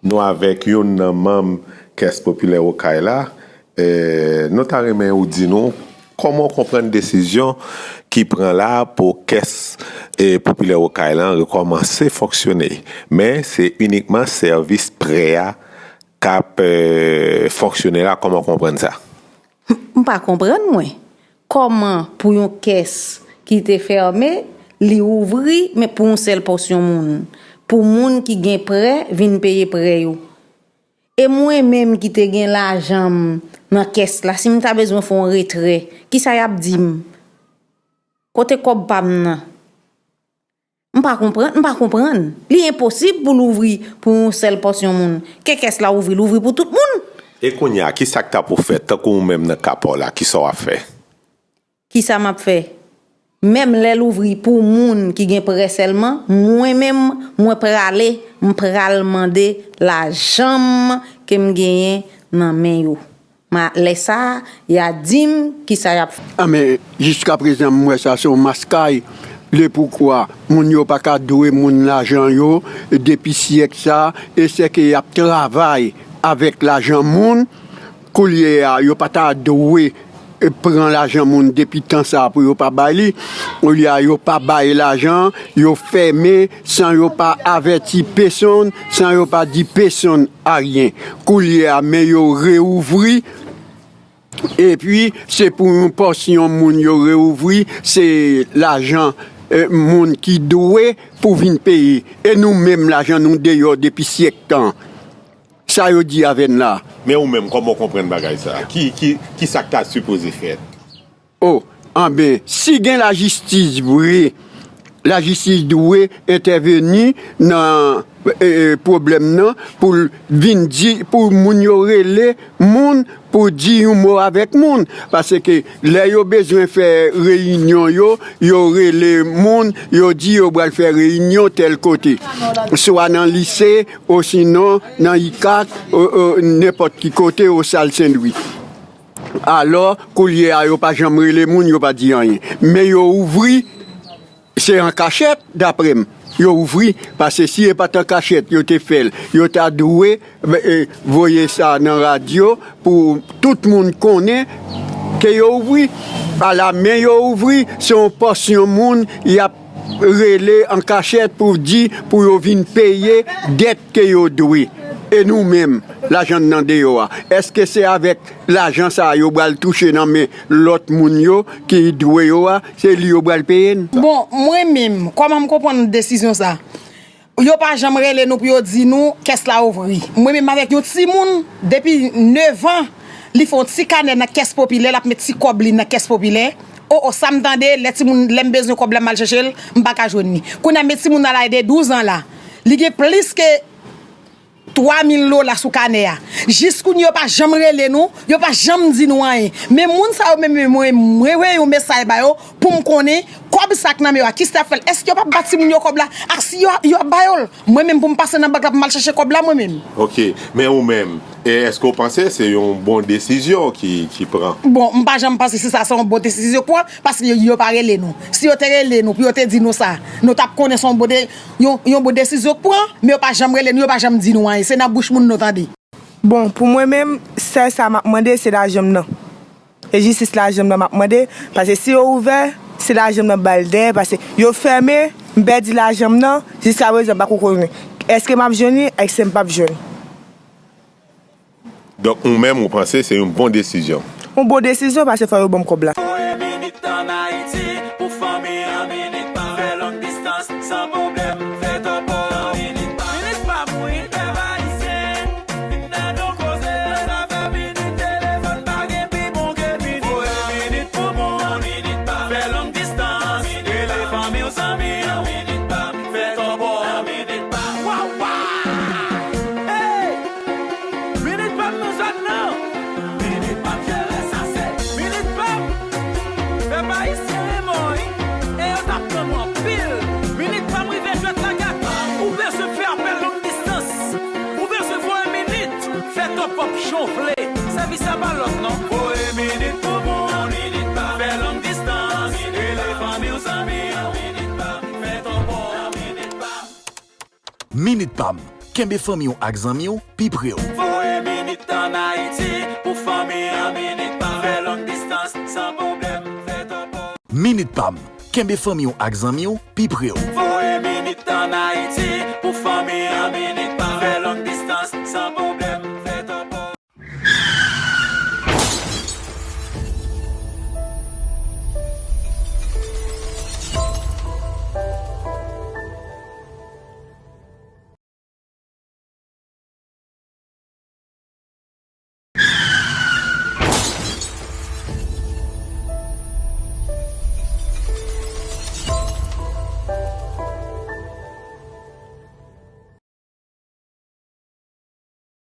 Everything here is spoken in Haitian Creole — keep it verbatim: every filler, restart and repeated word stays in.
Nou avèk youn nan manm Kès Popilè Okay la. Eh, nou ta renmen ou di nou kòman w konprann desizyon ki pran la pou Kès, eh, Popilè Okay lan rekòmanse fonksyone. Men se inikman sèvis prè a k ap, eh, fonksyone la. Kòman w konprann sa? M pa konprann, mwen. Kòman pou yon kès ki te fèmen, li ouvri, men pou yon sèl pòsyon moun? Pou moun ki gen prè vin peye prè yo. E mwen menm ki te gen lajan m nan kès la, si m ta bezwen fè yon retrè, kisa y ap di m? Kote kòb pa m nan? M pa konprann, m pa konprann. Li enposib pou l ouvri pou yon sèl pòsyon moun. Ke kès la ouvri, l ouvri pou tout moun. E kounye a, kisa k ta pou fèt, tankou ou menm nan ka pa w la, kisa w ap fè? Kisa m ap fè? Menm lè l ouvri pou moun ki gen prè sèlman, mwen menm, mwen prale, m pral mande lajan m ke m genyen nan men yo. Ma, lè sa a, y a di m kisa y ap fè. Anben, jiskaprezan, m wè sa se yon maskay. Le poukwa moun yo pa ka dwe moun lajan yo depi syèk sa a, e sèke y ap travay avèk lajan moun. Koulye a, yo pa ta dwe pran lajan moun depi tan sa a pou yo pa bay li. Olye a, yo pa bay lajan, yo fèmen san yo pa avèti pesonn, san yo pa di pesonn ayen. Koulye a, men yo reouvri. Epi, se pou yon pòsyon moun yo reouvri, se lajan eh, moun ki dwe pou vin peye. E nou menm, lajan nou deyò depi syèk tan. Sa yo di avè n la. Men ou menm, kòman w konprann bagay sa a? Ki, ki, kisa k ta sipoze fèt? O, anben, si gen lajistis vre, lajistis dwe entèveni nan eh, pwoblèm nan pou l vin di, pou moun yo rele moun pou di yon mo avèk moun. Paske lè yo bezwen fè reyinyon yo, yo rele moun, yo di yo pral fè reyinyon tèl kote. Swa nan lise, osinon nan ikak, o, o, nenpòt ki kote, o Sal Sendwi. Alò, koulye a, yo pa janm rele moun, yo pa di anyen. Men yo ouvri, se an kachèt, daprè m, yo ouvri, paske si e pa t an kachèt yo te fè l, yo ta dwe eh, voye sa nan radyo pou tout moun konnen ke yo ouvri. Ala men yo ouvri, se yon pòsyon moun y ap rele an kachèt pou di pou yo vin peye dèt ke yo dwe. E nou menm, lajan n nan deyò a, èske se avèk lajan sa a yo pral touche nan men lòt moun yo ki dwe yo a, se li yo pral peye n? Bon, mwen menm, kòman m konprann desizyon sa? Yo pa janm rele nou pou yo di nou kès la ouvri. Mwen menm avèk yon timoun depi nèf an, li fè yon ti kanè nan kès popilè, l ap met ti kòb li nan kès popilè. O, o, sa m tande, lè timoun, lè m bezwen kòb la, m al chèche l, m pa ka jwenn li. Kounye a, men timoun nan laj de douz an la, li gen plis ke twa mil dola sou kanè a. Jis kounye a, yo pa janm rele nou, yo pa janm di nou anyen. Men moun sa yo menm, mwen, mwen voye yon mesaj ba yo pou m konnen kòb sa k nan men yo a, kisa y ap fè l? Èske yo p ap ba timoun yo kòb la? Ak si yo, yo ap ba yo l, mwen menm pou m pase nan bank la pou m al chèche kòb la mwen menm. Ok, men ou menm, e èske w panse se yon bon desizyon ki, ki pran? Bon, m pa janm panse si sa se yon bon desizyon k pran, paske yo, yo pa rele nou. Si yo te rele nou pou yo te di nou sa, nou t ap konnen se yon bon, de, yon, yon bon desizyon k pran, men yo pa janm rele nou, yo pa janm di nou anyen. Se nan bouch moun nou tande. Bon, pou mwen menm, sèl sa m ap mande, se lajan m nan. E jistis lajan m nan m ap mande, paske si yo ouvè, se lajan m nan bal dèyè, paske yo fèmen, m pèdi lajan m nan, jiskaprezan m pako konnen èske m ap jwenn li, èske m p ap jwenn. Donk, ou menm, ou panse se yon bon desizyon? Yon bon desizyon, paske fò yo ban m kòb la. Minit pa m nan zòn nan. Minit pa m jere sa se minit pa m. Pèp ayisyen renmen w wi, e yo t ap tann ou anpil. Minit pa m rive jwèt la gate. Ou bezwen fè apèl long distans, ou bezwen voye minit, fè top up jan w vle. Sèvis la pa lòt non. Voye minit pou moun, minit pa m. Fè long distans, rele fanmi w, zanmi w, minit pa m. Fè top up, minit pa m. Minit pa m. Kenbe fanmi w ak zanmi w pi pre w. Voye Minit ann Ayiti pou fanmi an. Minit Pam. Fè long distance sans problème. Fè transpò. Minit Pam. Kenbe fanmi w ak zanmi w pi pre w. Voye Minit ann Ayiti